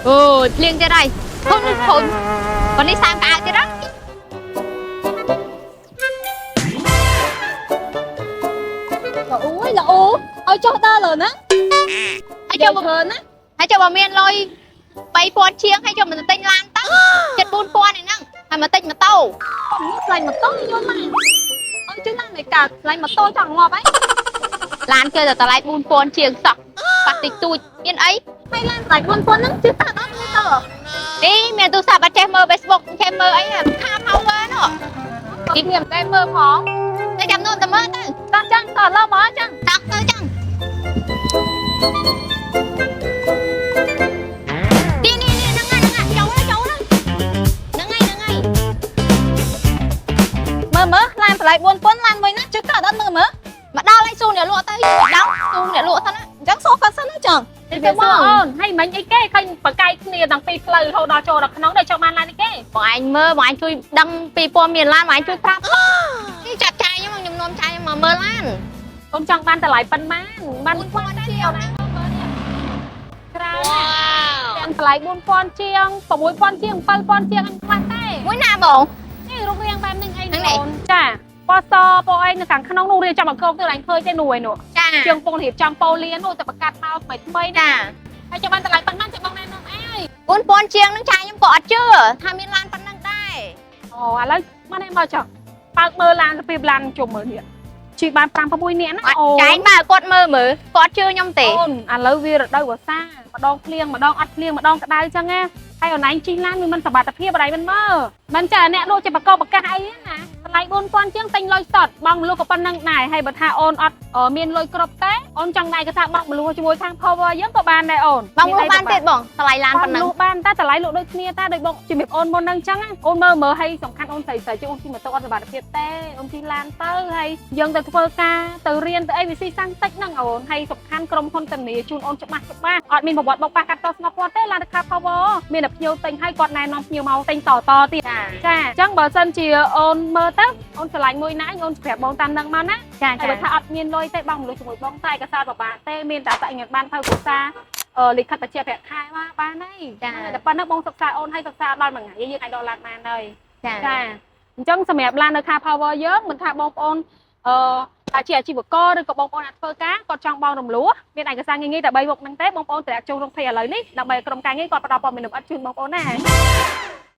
អូយភ្លៀងទៀតហើយធំធំวันនេះសើមកៅអៅទៀតហ៎ អូយល្អឲ្យចុះដល់លើហ្នឹង ហើយចុះបើ ច្រើនណា ហើយចុះបើមានលុយ3000ជាងហើយចុះមិនទៅទិញឡានទៅចិត្ត4000ឯហ្នឹងហើយមកទិញម៉ូតូ ថ្លៃម៉ូតូយកមកឲ្យជិះឡានមិនកើតថ្លៃម៉ូតូចង់ងាប់ហើយ ឡានគេតែតម្លៃ4000ជាងសោះប៉ះតិចតួចមានអី ហើយឡានថ្លៃ4000ហ្នឹងជិះតាដល់មើលទៅ អីមានទូរស័ព្ទអត់ចេះមើល Facebook ចេះមើលអីខា power នោះ ទីខ្ញុំតែមើលផង តែចាំនួនតែមើលទៅ តោះចឹងតោះលើមកចឹង តោះទៅចឹងនេះនេះនេះហ្នឹងហើយហ្នឹងហើយចូលចូលហ្នឹងហើយហ្នឹងហើយ មើលមើលឡានតម្លៃ4000ឡានមួយណាជិះតាដល់មើលមើល មកដល់ហើយស៊ូអ្នកលក់ទៅដល់ស៊ូអ្នកលក់សិនណា អញ្ចឹងសូគាត់សិនណាចឹង ទៅ វា បង សួរអូនហើយមិញអីគេឃើញបកាយគ្នាតាំងពីផ្លូវរហូតដល់ចូលដល់ក្នុងដល់ចង់បានឡានអីគេ បងឯងមើលបងឯងជួយដឹងពីព័ត៌មានឡានបងឯងជួយប្រាប់នេះចាប់ចាយខ្ញុំខ្ញុំនាំចាយខ្ញុំមកមើលឡាន អូនចង់បានតម្លៃប៉ុន្មានបាន 4000ជាងណា ច្រើនណាស់ទាំងតម្លៃ4000ជាង6000ជាង7000ជាងអីខ្លះទេ មួយណាបង នេះរូបរាងបែបហ្នឹងអី ហ្នឹងនេះ អូនចាពណ៌សពណ៌អីនៅខាងក្នុងនោះរៀបចំអង្គទៅឡើងឃើញទេនោះឯនោះ ចា ជាងពងរៀបចំប៉ូលៀននោះតែបង្កាត់មកថ្មីថ្មីណា ចា ហើយចង់បានតម្លៃប៉ុន្មានចាំបងណែនាំអើយ 4000ជាងហ្នឹងចាយខ្ញុំក៏អត់ជឿថាមានឡានប៉ុណ្ណឹងដែរ អូឥឡូវមកនេះមកចុះបើកមើលឡានទៅពីឡានជុំមើលនេះជិះបាន5 6នាក់ណាអូន ចាយបើគាត់មើលមើលគាត់ជឿខ្ញុំទេ អូនឥឡូវវារដូវវស្សាម្ដងភ្លៀងម្ដងអត់ភ្លៀងម្ដងក្តៅចឹងណាហើយអូនឯងជិះឡានវាមិនសុវត្ថិភាពអីមិនមើលមិនចាអ្នកលក់ជាបកបកាសអីណាតម្លៃ4000ជាងទិញលុយសុទ្ធបងមលុះក៏ប៉ុណ្្នឹងដែរហើយបើថាអូនអត់មានលុយគ្រប់ទេអូនចង់ដៃក៏ថាបងមលុះជាមួយខាង Power យើងក៏បានដែរអូន បងលក់បានទៀតបងតម្លៃឡាន បង ប៉ុណ្ណឹង លក់បានតែតម្លៃលក់ដូចគ្នាតែដូចបងជំរាបអូនមុនហ្នឹងចឹងអូនមើលមើលហើយសំខាន់អូនស្រីស្រីជាងអូនជិះម៉ូតូអត់សុវត្ថិភាពទេអូនជិះឡានទៅហើយយើងទៅធ្វើការទៅរៀនទៅអីវាស៊ីសាំងតិចហ្នឹងអូនហើយសំខាន់ក្រុមហ៊ុនធានាជូនអូនច្បាស់ច្បាស់អត់មានប្រវត្តិបោកប៉ះកាត់តស្ងប់គាត់ទេឡានទៅខា Power មានតែភ្ញៀវទិញហើយគាត់ណែនាំភ្ញៀវមកទិញតតទៀត ចា ចាអញ្ចឹងបើសិនជាអូនមើលទៅអូនស្រឡាញ់មួយណាអូនប្រាប់បងតាមនឹងមកណា ចាចា ហើយបើថាអត់មានលុយទេបងមលុះជាមួយបងតែឯកសារបបាទេមានតែអត្តញ្ញាណបានផ្លូវគ្រួសារអឺលិខិតបញ្ជាក់ប្រាក់ខែមកបានហើយតែប៉ុណ្ណឹងបងសិក្សាអូនឲ្យសិក្សាដល់មួយថ្ងៃយើងអាចដល់ឡានបានហើយ ចា ចាអញ្ចឹងសម្រាប់ឡាននៅខា Power យើងមិនថាបងប្អូនអឺអាចជាអាជីវករឬក៏បងប្អូនអាចធ្វើការគាត់ចង់បងរំលោះមានឯកសារងាយៗតែ3មុខហ្នឹងទេបងប្អូនតម្លាក់ចូលក្នុងភេឥឡូវនេះដើម្បីឲ្យក្រុមការងារគាត់ផ្ដល់ព័ត៌មានលម្អិតជូនបងប្អូនណា